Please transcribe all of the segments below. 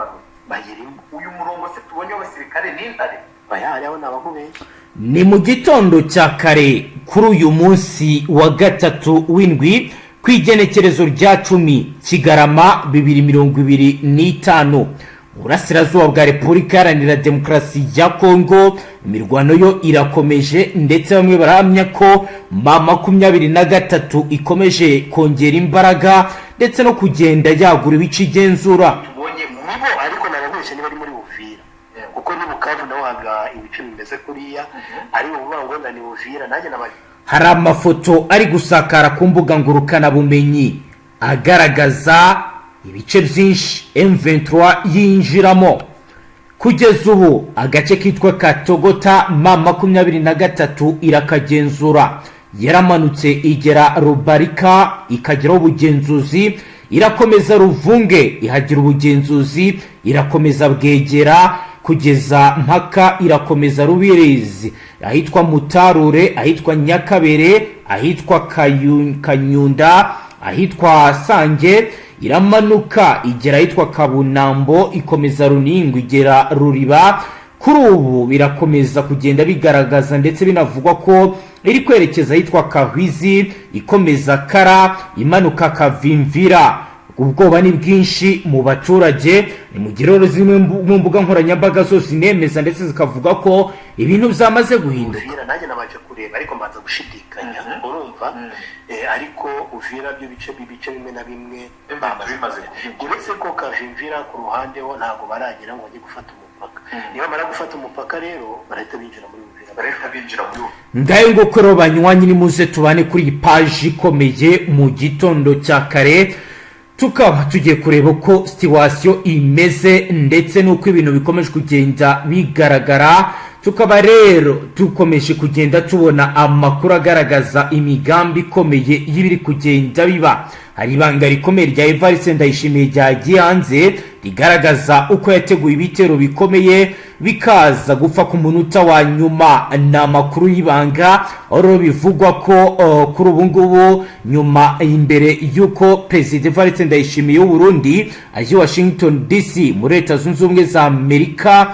Bamanutse. Bayirimo. Uyu murongo se tubonye w'abasirikare ni Intare? Baya hariho ni abakubeshya. Ni mu gitondo cya kare kuri uyu munsi wa gatatu w'indwi, ku igenekerezo rya 10 Kigarama 2025, mu burasirazuba bwa Repubulika Iharanira Demokarasi ya Kongo. Imirwano yo irakomeje, ndetse bamwe barahamya ko M23 ikomeje kongera imbaraga ndetse no kugenda yagura ibice igenzura. Tubonye Nibo, ariko nababeshya niba ari muri Uvira, kuko ni Bukavu naho haga ibice bimeze kuriya, ari ukuvuga ngo wenda ni Uvira, nanjye naba Hari amafoto ari gusakara ku mbuga ngurukanabumenyi agaragaza ibice byinshi M23 yinjiramo. Kugeza ubu agace kitwa Katogota M23 irakagenzura. Yaramanutse igera Rubarika, ikageraho ubugenzuzi, irakomeza Ruvunge ihagira ubugenzuzi, irakomeza Bwegera kugeza mpaka irakomeza Rubirizi, ahitwa Mutarure, ahitwa Nyakabere, ahitwa Kanyunda, ahitwa Sange, iramanuka igera ahitwa Kabunambo, ikomeza Runingo, igera Ruriba. Kuri ubu birakomeza kugenda bigaragaza, ndetse binavugwa ko iri kwerekeza ahitwa Kahwizi, ikomeza Kara, imanuka Kavimvira. Ubwoba ni bwinshi mu baturage. Ni mu gihe rero zimwe mu mbuga nkoranyambaga zose zinemeza ndetse zikavuga ko ibintu byamaze guhinduka. Uvira nanjye nabanje kureba, ariko mbanza gushidikanya, urumva? Ariko Uvira byo bice bimwe na bimwe bamaze bimaze kugera. kubyinjira. Uretse ko Kavimvira ku ruhande ho ntabwo baragera ngo bajye gufata umupaka. Niba bamara gufata umupaka rero, barahita binjira muri Uvira. Barahita binjira muri Uvira. Ngayo nguko rero, banywanyi, nimuze tubane kuri iyi paji ikomeye mu gitondo cya kare. Tukaba tugiye kureba uko situation imeze ndetse n'uko ibintu bikomeje kugenda bigaragara. Tukaba rero dukomeje kugenda tubona amakuru agaragaza imigambi ikomeye y'ibiri kugenda biba. Hari ibanga rikomeye rya Evariste Ndayishimiye ryagiye hanze, rigaragaza uko yateguye ibitero bikomeye bikaza gupfa ku munota wa nyuma. Ni amakuru y'ibanga, aho rero bivugwa ko kuri ubu ngubu, nyuma imbere y'uko Perezida Evariste Ndayishimiye w'Uburundi aje i Washington DC muri Leta Zunze Ubumwe za Amerika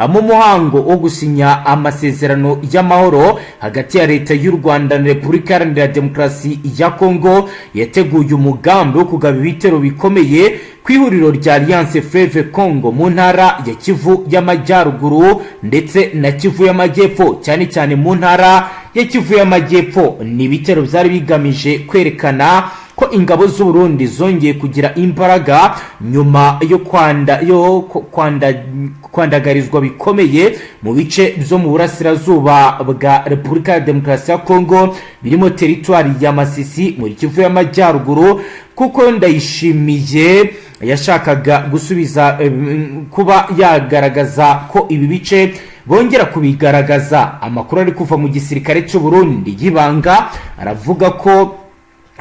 mu muhango wo gusinya amasezerano y'amahoro hagati ya Leta y'u Rwanda na Repubulika Iharanira Demokarasi ya Kongo, yateguye umugambi wo kugaba ibitero bikomeye ku ihuriro rya Alliance Fleuve Congo mu ntara ya Kivu y'Amajyaruguru ndetse na Kivu y'Amajyepfo, cyane cyane mu ntara ya Kivu y'Amajyepfo. Ni ibitero byari bigamije kwerekana ko ingabo z'u Burundi zongeye kugira imbaraga nyuma yo kwandagarizwa bikomeye mu bice byo mu burasirazuba bwa Repubulika ya Demokarasi ya Kongo, birimo teritwari ya Masisi muri Kivu y'Amajyaruguru, kuko Ndayishimiye yashakaga gusubiza kuba yagaragaza ko ibi bice bongera kubigaragaza. Amakuru ari kuva mu gisirikare cy'u Burundi y'ibanga aravuga ko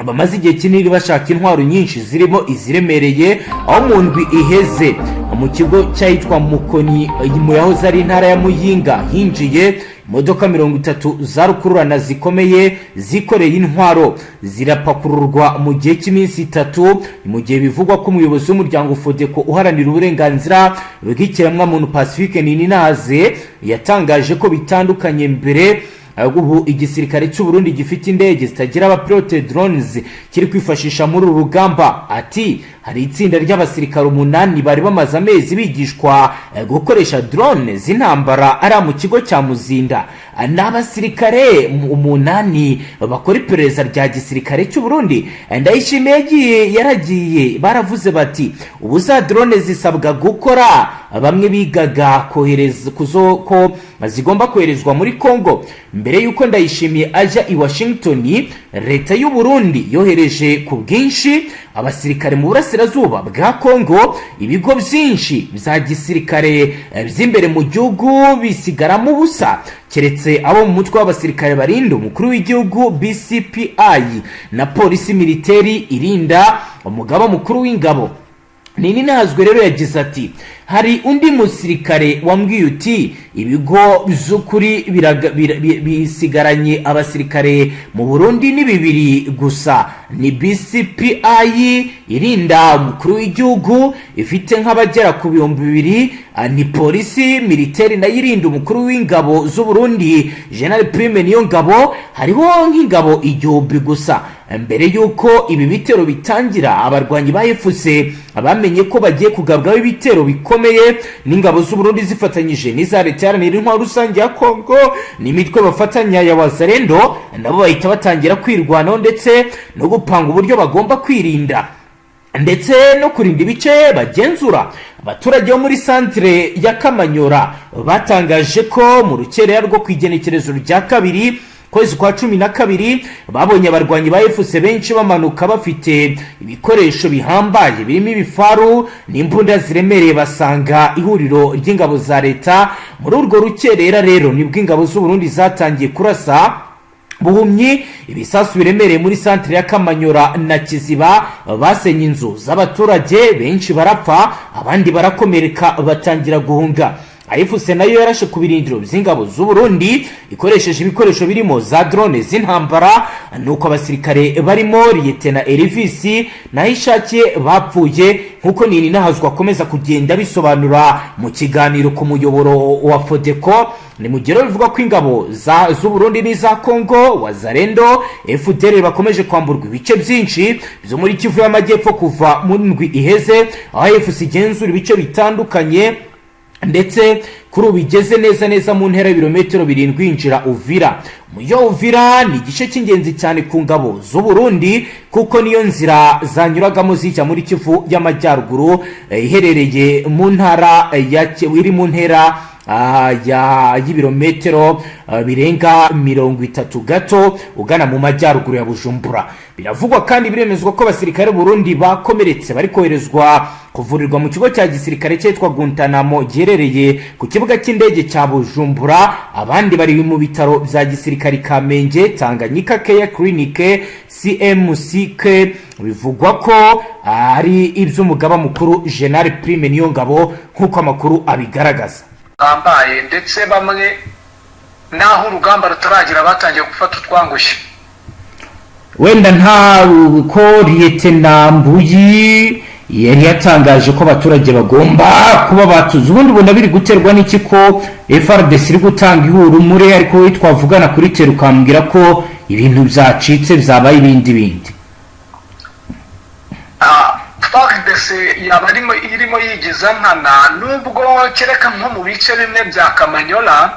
bamaze igihe kinini bashaka intwaro nyinshi zirimo iziremereye, aho mu ndwi iheze mu kigo cyahitwa Mukoni mu yahoze ari intara ya Muyinga hinjiye imodoka 30 za rukururana zikomeye zikoreye intwaro, zirapakururwa mu gihe cy'iminsi 3. Mu gihe bivugwa ko umuyobozi w'umuryango Fodeko uharanira uburenganzira bw'ikiremwamuntu, Pacifique Nininahazwe, yatangaje ko bitandukanye mbere, ubu igisirikare cy'u Burundi gifite indege zitagira abapilote, drones, kiri kwifashisha muri uru rugamba. Ati: "Hari itsinda ry'abasirikare umunani bari bamaze amezi bigishwa gukoresha drone z'intambara ari mu kigo cya Muzinda. Ni abasirikare 8 bakora iperereza rya gisirikare cy'u Burundi." Ndayishimiye yagiye, yaragiye, baravuze bati: "Ubu za drone zisabwa gukora." Bamwe bigaga kohereza kuzo ko zigomba koherezwa muri Congo. Mbere y'uko Ndayishimiye ajya i Washington, Leta y'u Burundi yohereje ku bwinshi abasirikare mu burasirazuba bwa Congo. Ibigo byinshi bya gisirikare by'imbere mu gihugu bisigaramo ubusa, keretse abo mu mutwe w'abasirikare barinda umukuru w'igihugu BCPI na polisi militeri irinda umugaba mukuru w'ingabo. Nininahazwe rero yagize ati: "Hari undi musirikare wambwiye uti ibigo by'ukuri bisigaranye abasirikare mu Burundi ni bibiri gusa." Ni BCPI irinda umukuru w'igihugu, ifite nk'abagera ku 2000. Ni police militaire nayo irinda umukuru w'ingabo z'u Burundi, General Prime Niyongabo, hariho nk'ingabo 1000 gusa. Mbere y'uko ibi bitero bitangira, abarwanyi ba AFC bamenye ko bagiye kugabwaho ibitero bikomeye n'ingabo z'u Burundi zifatanyije n'iza Leta Iharanira Intwaro Rusange ya Kongo n'imitwe bafatanya ya Wazalendo. Nabo bahita batangira kwirwanaho ndetse no gupanga uburyo bagomba kwirinda ndetse no kurinda ibice bagenzura. Abaturage bo muri santire ya Kamanyora batangaje ko mu rukerera rwo ku igenekerezo rya 2 kwezi kwa 12 babonye abarwanyi ba AFC benshi bamanuka bafite ibikoresho bihambaye birimo ibifaru n'imbunda ziremereye, basanga ihuriro ry'ingabo za leta. Muri urwo rukerera rero nibwo ingabo z'u Burundi zatangiye kurasa buhumyi ibisasu biremereye muri santire ya Kamanyora na Kiziba. Basenye inzu z'abaturage benshi, barapfa, abandi barakomereka, batangira guhunga. AFC nayo yarashe ku birindiro by'ingabo z'u Burundi ikoresheje ibikoresho birimo za drone z'intambara, nuko abasirikare barimo Liyetena Elvis Nahishakiye bapfuye, nk'uko Nini Nahazwa akomeza kugenda bisobanura mu kiganiro ku muyoboro wa Fodeko. Ni mu gihe bivuga ko ingabo z'u Burundi n'iza Congo, Wazalendo, FDLR bakomeje kwamburwa ibice byinshi byo muri Kivu y'Amajyepfo kuva mu ndwi iheze, aho AFC igenzura ibice bitandukanye, ndetse kuri ubu igeze neza neza mu ntera y'ibirometero 7 yinjira Uvira. Umujyi wa Uvira ni igice cy'ingenzi cyane ku ngabo z'u Burundi, kuko niyo nzira zanyuragamo zijya muri Kivu y'Amajyaruguru, iherereye mu ntara ya iri mu ntera y'ibirometero birenga 30 gato ugana mu majyaruguru ya Bujumbura. Biravugwa kandi biremezwa ko abasirikare Burundi bakomeretse bari koherezwa kuvurirwa mu kigo cya gisirikare cyitwa Guantanamo giherereye ku kibuga cy'indege cya Bujumbura. Abandi bari mu bitaro bya gisirikare Kamenge, Tanganyika Care Clinic, CMCK. Bivugwa ko ari iby'umugaba mukuru General Prime Niyongabo, nk'uko amakuru abigaragaza. Bambaye ndetse bamwe n'aho urugamba rutaragira batangiye gufata utwangushye. Wenda nta ko Liyetena Mbuyi yari yatangaje ko abaturage bagomba kuba batuze. Ubundi ubona biri guterwa n'iki ko FARDC iri gutanga ihumure, ariko wowe twavugana kuri terrain ukambwira ko ibintu byacitse, byabaye ibindi bindi? FARDC yaba irimo yigiza nkana, nubwo kereka nko mu bice bimwe bya Kamanyola.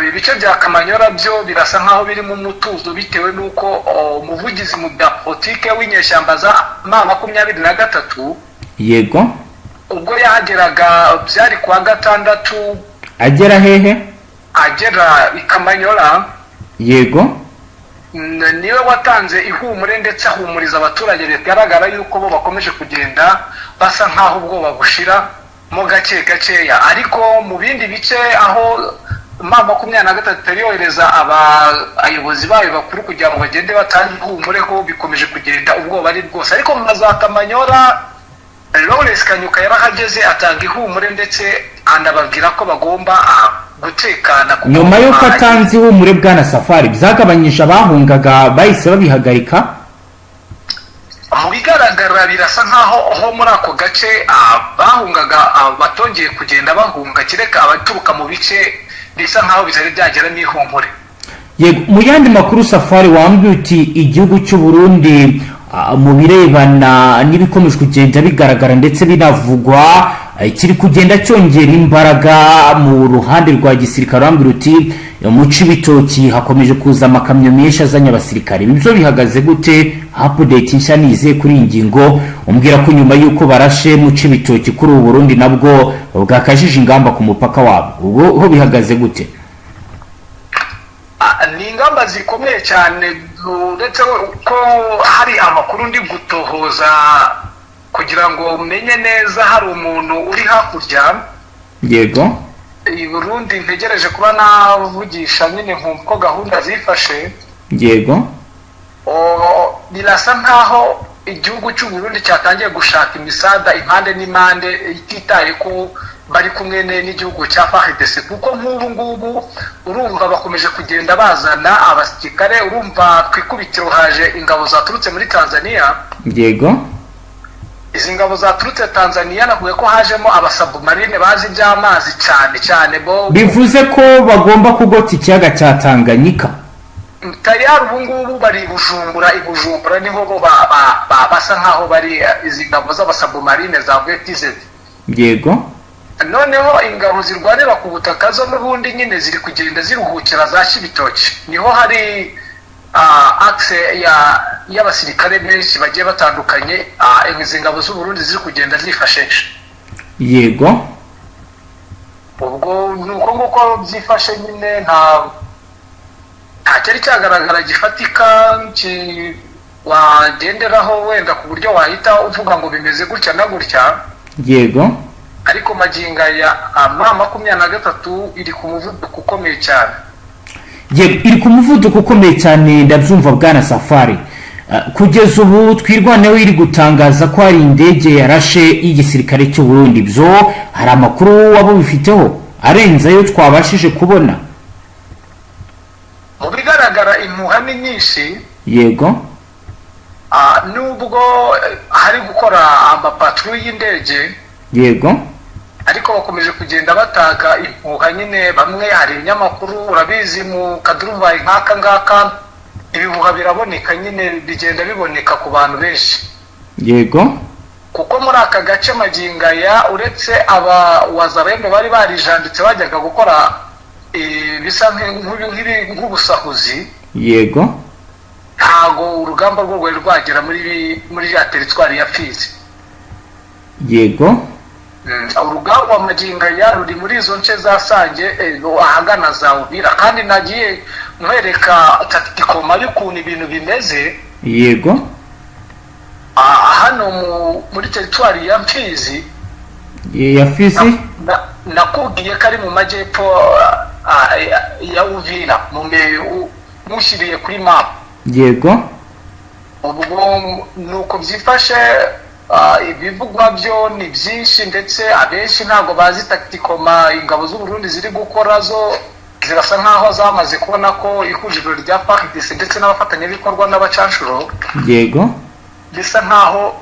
Ibice bya Kamanyola byo birasa nkaho birimo umutuzo, bitewe n'uko umuvugizi mu bya politike w'inyeshyamba za M23 ubwo yahageraga, byari kuwa gatandatu. Agera hehe? Agera i Kamanyola. Niwe watanze ihumure ndetse ahumuriza abaturage. Bigaragara yuko bo bakomeje kugenda basa nk'aho ubwoba bushira mo gake gakeya. Ariko mu bindi bice aho M23 itari yohereza abayobozi bayo bakuru kugira ngo bagende batange ihumure, ho bikomeje kugenda ubwoba ari bwose. Ariko nka za Kamanyola, Lawrence Kanyuka yarahageze, atanga ihumure ndetse anababwira ko bagomba gutekana kuko Nyuma y'uko atanze ihumure, bwana Safari, byagabanyije abahungaga, bahise babihagarika? Mu bigaragara birasa nkaho aho muri ako gace bahungaga batongeye kugenda bahunga, kereka abaturuka mu bice bisa nkaho bitari byageramo ihumure. Yego, mu yandi makuru, Safari, wambwiye uti igihugu cy'u Burundi mu birebana n'ibikomeje kugenda bigaragara ndetse binavugwa, kiri kugenda cyongera imbaraga mu ruhande rwa gisirikare. Wambwira uti mu Cibitoki hakomeje kuza amakamyo menshi azanye abasirikare. Ibi byo bihagaze gute? Update nshya nize kuri iyi ngingo? Umbwira ko nyuma y'uko barashe mu Cibitoki, kuri ubu Burundi nabwo bwakajije ingamba ku mupaka wabo. Ubwo ho bihagaze gute? Ni ingamba zikomeye cyane, uretse ko hari amakuru ndi gutohoza kugira ngo menye neza. Hari umuntu uri hakurya i Burundi ntegereje kuba navugisha nyine nkumva ko gahunda zifashe. Birasa nkaho igihugu cy'u Burundi cyatangiye gushaka imisada impande n'impande, ititaye ko bari kumwe n'igihugu cya FARDC, kuko nk'ubu ngubu urumva bakomeje kugenda bazana abasirikare. Urumva ku ikubitiro haje ingabo zaturutse muri Tanzania. Izi ngabo zaturutse Tanzania, navuga ko hajemo abasubmarine bazi iby'amazi cyane cyane bo. Bivuze ko bagomba kugota ikiyaga cya Tanganyika. Tayari ubu ngubu bari i Bujumbura. I Bujumbura niho bo basa nkaho bari, izi ngabo z'abasubmarine zavuye TZ. Noneho ingabo zirwanira ku butaka zo n'ubundi nyine ziri kugenda ziruhukira za Kibitoki, niho hari axe y'abasirikare benshi bagiye batandukanye, izi ngabo z'u Burundi ziri kugenda zifashisha. Ubwo ni uko nguko byifashe nyine, nta cyari cyagaragara gifatika wagenderaho wenda ku buryo wahita uvuga ngo bimeze gutya na gutya. Ariko magingo aya M23 iri ku muvuduko ukomeye cyane. Yego, iri ku muvuduko ukomeye cyane, ndabyumva bwana Safari. Kugeza ubu Twirwaneho iri gutangaza ko hari indege yarashe y'igisirikare cy'u Burundi. Byo hari amakuru waba ubifiteho arenze ayo twabashije kubona? Mu bigaragara impuha ni nyinshi. Nubwo hari gukora amapatrouille y'indege, ariko bakomeje kugenda batanga impuha nyine. Bamwe, hari ibinyamakuru, urabizi, mu kaduruvayi nk'aka ngaka ibihuha biraboneka nyine, bigenda biboneka ku bantu benshi. Kuko muri aka gace magingo aya, uretse aba Wazalendo bari barijanditse bajyaga gukora bisa nk'ubusahuzi, ntago urugamba rwo rwari rwagera muri ya teritwari ya Fizi. Urugamba magingo aya ruri muri izo nce za Sange, ahagana za Uvira, kandi nagiye nkwereka tactiquement y'ukuntu ibintu bimeze. Hano muri teritwari ya Mfizi, Ya Fizi. Nakubwiye ko ari mu majyepfo ya Uvira, mushyiriye kuri map. Ubwo ni uko byifashe. Ibivugwa byo ni byinshi, ndetse abenshi ntabwo bazi tactiquement ingabo z'u Burundi ziri gukora. Zo zirasa nkaho zamaze kubona ko ihuriro rya FARDC ndetse n'abafatanyabikorwa n'abacanshuro bisa nkaho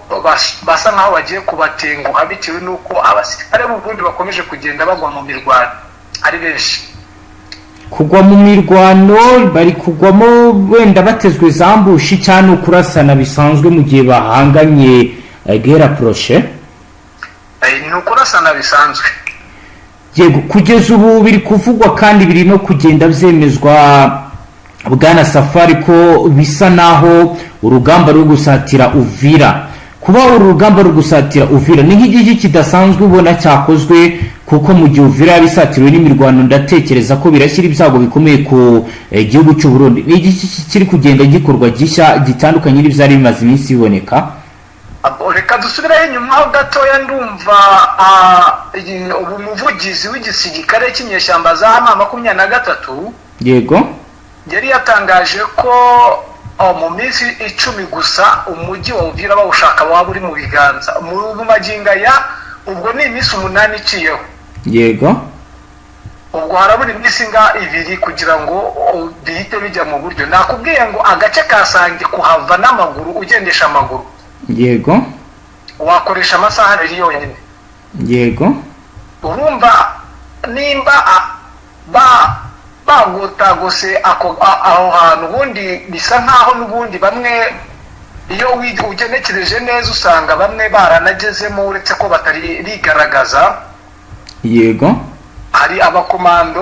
basa nkaho bagiye kubatenguha, bitewe n'uko abasirikare b'u Burundi bakomeje kugenda bagwa mu mirwano ari benshi. Kugwa mu mirwano, bari kugwamo wenda batezwe za ambush cyangwa ukurasana bisanzwe mu gihe bahanganye guerre rapprochée? Ni ukurasana bisanzwe. Yego, kugeza ubu biri kuvugwa kandi biri no kugenda byemezwa, bwana Safari, ko bisa naho urugamba ruri gusatira Uvira. Kuba uru rugamba ruri gusatira Uvira ni nk'igiki kidasanzwe ubona cyakozwe? Kuko mu gihe Uvira yaba isatiriwe n'imirwano, ndatekereza ko birashyira ibyago bikomeye ku gihugu cy'u Burundi. Ni igiki kiri kugenda gikorwa gishya gitandukanye n'ibyari bimaze iminsi biboneka? Reka dusubireho inyuma ho gatoya. Ndumva ubu muvugizi w'igisirikare cy'inyeshyamba za M23 yari yatangaje ko mu minsi 10 gusa umujyi wa Uvira bawushaka waba uri mu biganza. Mu magingo aya ubwo ni iminsi 8 iciyeho. Ubwo harabura iminsi nga 2 kugira ngo bihite bijya mu buryo. Nakubwiye ngo agace ka Sange kuhava n'amaguru, ugendesha amaguru, wakoresha amasaha 2 yonyine. Urumva nimba bagotagose aho hantu, ubundi bisa nkaho n'ubundi bamwe, iyo ugenekereje neza, usanga bamwe baranagezemo, uretse ko batari bigaragaza. Hari abakomando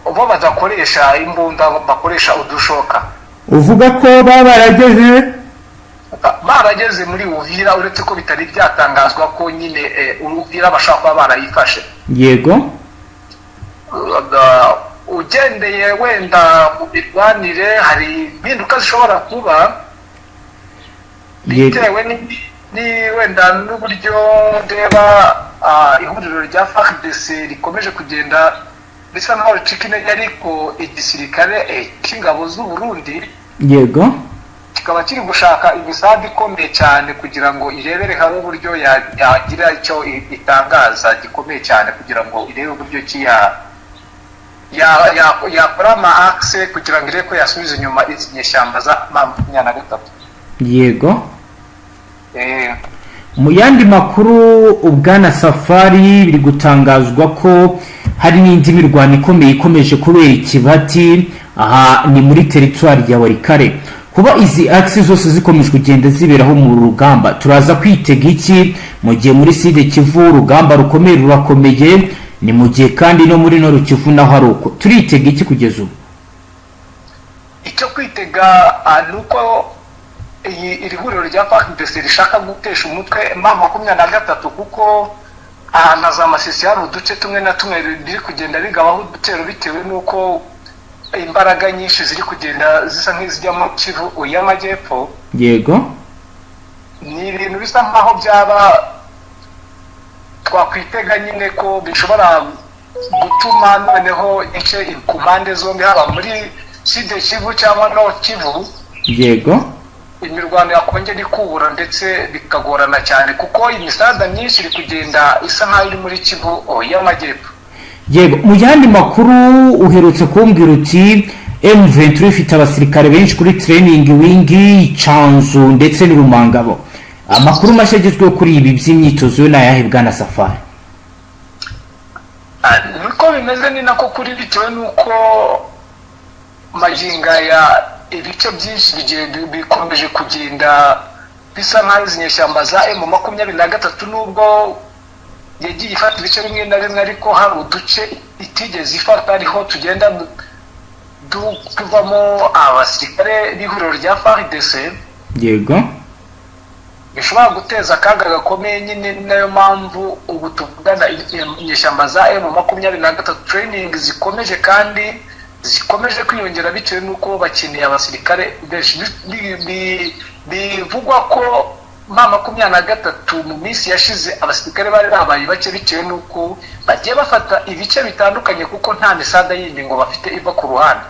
bo badakoresha imbunda, bakoresha udushoka. Uvuga ko baba barageze? Barageze muri Uvira, uretse ko bitari byatangazwa ko nyine Uvira bashobora kuba barayifashe. Ugendeye wenda mu mirwanire, hari impinduka zishobora kuba bitewe ni wenda n'uburyo ndeba ihuriro rya FARDC rikomeje kugenda bisa nkaho ricika intege, ariko igisirikare cy'ingabo z'u Burundi Kikaba kiri gushaka imisada ikomeye cyane kugira ngo irebere hamwe uburyo yagira icyo itangaza gikomeye cyane, kugira ngo irebe uburyo ki yakora ama akise kugira ngo irebe ko yasubiza inyuma izi nyeshyamba za M23. Mu yandi makuru, ubwana Safari, biri gutangazwa ko hari n'indi mirwano ikomeye ikomeje kubera Ikibati. Aha ni muri teritwari ya Walikale. Kuba izi akisi zose zikomeje kugenda ziberaho mu rugamba, turaza kwitega iki mu gihe muri Sud Kivu urugamba rukomeye rurakomeye? Ni mu gihe kandi no muri Nord Kivu naho ari uko. Turitega iki kugeza ubu? Icyo kwitega ni uko iri huriro rya FARDC rishaka gutesha umutwe M23, kuko ahantu na za Masisi hari uduce tumwe na tumwe biri kugenda bigabaho udutero, bitewe n'uko imbaraga nyinshi ziri kugenda zisa nk'izijya mu Kivu y'Amajyepfo. Ni ibintu bisa nk'aho byaba twakwitega nyine ko bishobora gutuma noneho ice ku mpande zombi, haba muri Sud Kivu cyangwa Nord Kivu, imirwano yakongera ikubura ndetse bikagorana cyane, kuko imisada myinshi iri kugenda isa nk'aho iri muri Kivu y'Amajyepfo. Yego, mu yandi makuru uherutse kumbwira uti M23 ifite abasirikare benshi kuri training wing Canzu ndetse n'Urumangabo. Amakuru mashya agezweho kuri ibi by'imyitozo yo ni ayahe, bwana Safari? Niko bimeze, ni nako kuri, bitewe n'uko magingo aya ibice byinshi bikomeje kugenda bisa nk'aho izi nyeshyamba za M23, nubwo yagiye ifata ibice bimwe na bimwe, ariko hari uduce itigeze ifata, ariho tugenda tuvamo abasirikare b'ihuriro rya FARDC, bishobora guteza akaga gakomeye nyine. Ni nayo mpamvu ubu tuvugana inyeshyamba za M23 training zikomeje kandi zikomeje kwiyongera, bitewe n'uko bakeneye abasirikare benshi. Bivugwa ko M23 mu minsi yashize abasirikare bari babaye bake, bitewe n'uko bagiye bafata ibice bitandukanye, kuko nta misada yindi ngo bafite iva ku ruhande.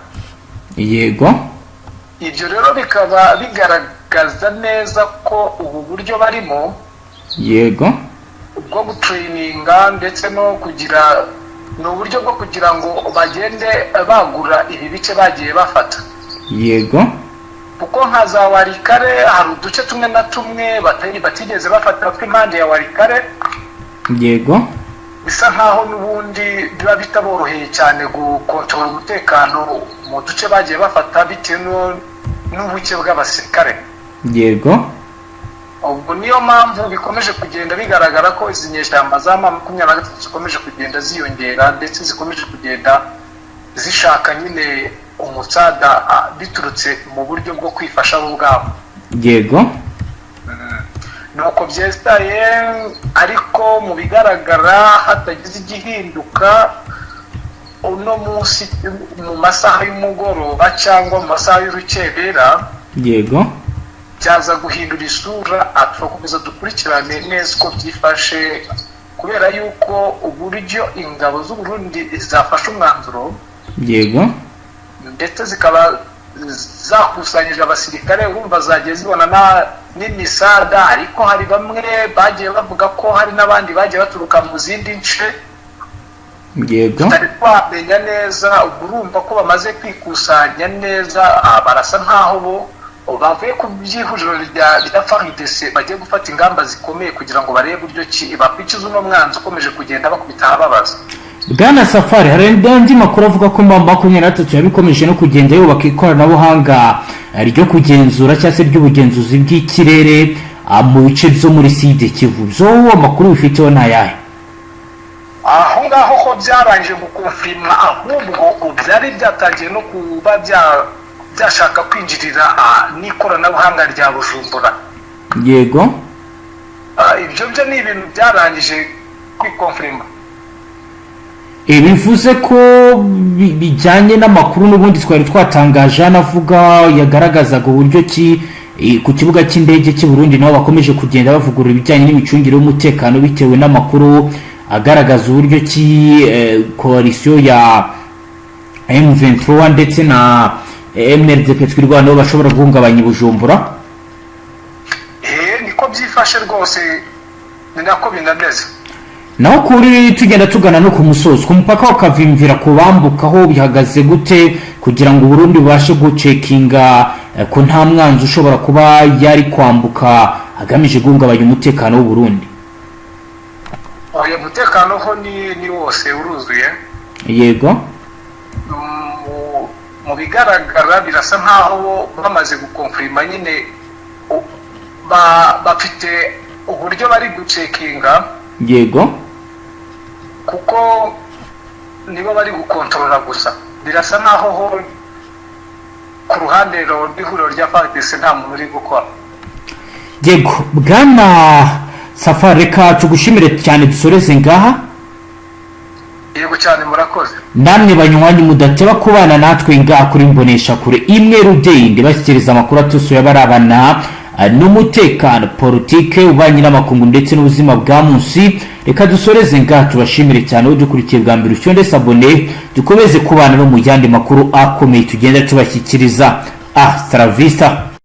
Ibyo rero bikaba bigaragaza neza ko ubu buryo barimo bwo gutraininga ndetse no kugira, ni uburyo bwo kugira ngo bagende bagura ibi bice bagiye bafata, kuko nka za Walikale hari uduce tumwe na tumwe batigeze bafata tw'impande ya Walikale. Bisa nkaho n'ubundi biba bitaboroheye cyane gukontorora umutekano mu duce bagiye bafata, bitewe n'ubuke bw'abasirikare. Ubwo niyo mpamvu bikomeje kugenda bigaragara ko izi nyeshyamba za M23 zikomeje kugenda ziyongera, ndetse zikomeje kugenda zishaka nyine umusada biturutse mu buryo bwo kwifasha bo ubwabo. Nuko byesitaye, ariko mu bigaragara hatagize igihinduka, uno munsi mu masaha y'umugoroba cyangwa mu masaha y'urukerera byaza guhindura isura. Turakomeza dukurikirane neza uko byifashe, kubera yuko uburyo ingabo z'u Burundi zafashe umwanzuro ndetse zikaba zakusanyije abasirikare, urumva zagiye zibona n'imisada, ariko hari bamwe bagiye bavuga ko hari n'abandi bagiye baturuka mu zindi nce tutari twamenya neza. Ubwo urumva ko bamaze kwikusanya neza, barasa nk'aho bo bavuye ku by'ihuriro rya FARDC, bagiye gufata ingamba zikomeye kugira ngo barebe uburyo ki bakwikiza uno mwanzi ukomeje kugenda bakubita ahababaza. Bwana Safari, hari andi makuru avuga ko M23 yabikomeje no kugenda yubaka ikoranabuhanga ryo kugenzura cyangwa se ry'ubugenzuzi bw'ikirere mu bice byo muri Sud Kivu. Byo amakuru bifiteho ni ayahe? Aho ngaho ho byarangije gukonfirima, ahubwo ubu byari byatangiye no kuba byashaka kwinjirira n'ikoranabuhanga rya Bujumbura. Ibyo byo ni ibintu byarangije kwikonfirima. Bivuze ko bijyanye n'amakuru n'ubundi twari twatangaje hano avuga, yagaragazaga uburyo ki ku kibuga cy'indege cy'i Burundi nabo bakomeje kugenda bavugurura ibijyanye n'imicungire y'umutekano, bitewe n'amakuru agaragaza uburyo ki coalition ya M23 ndetse na MRDP Twirwaneho bashobora guhungabanya i Bujumbura. Niko byifashe rwose, ni nako binameze. Naho kuri tugenda tugana no ku musozi, ku mupaka wa Kavimvira, ku bambukaho bihagaze gute kugira ngo Uburundi bubashe gucekinga ko nta mwanzi ushobora kuba yari kwambuka agamije guhungabanya umutekano w'Uburundi? Oya, umutekano ho ni wose, uruzuye. Mu bigaragara birasa nkaho bo bamaze gukonfirima nyine, bafite uburyo bari gucekinga, kuko nibo bari gukontorora gusa. Birasa nkaho ho ku ruhande rw'ihuriro rya FARDC nta muntu uri gukora. Yego, bwana Safari, reka tugushimire cyane, dusoreze ngaha. Yego cyane, murakoze. Namwe banywanyi mudateba kubana natwe ngaha kuri Mbonesha Kure imwe rudende, bashyikiriza amakuru atusuye abarabana n'umutekano, politike, ububanyi n'amakungu ndetse n'ubuzima bwa munsi, reka dusoreze ngaha, tubashimire cyane. Udukurikiye bwa mbere, ucyonde s'abonner, dukomeze kubana no mu yandi makuru akomeye tugenda tubashyikiriza. Ah, saravista.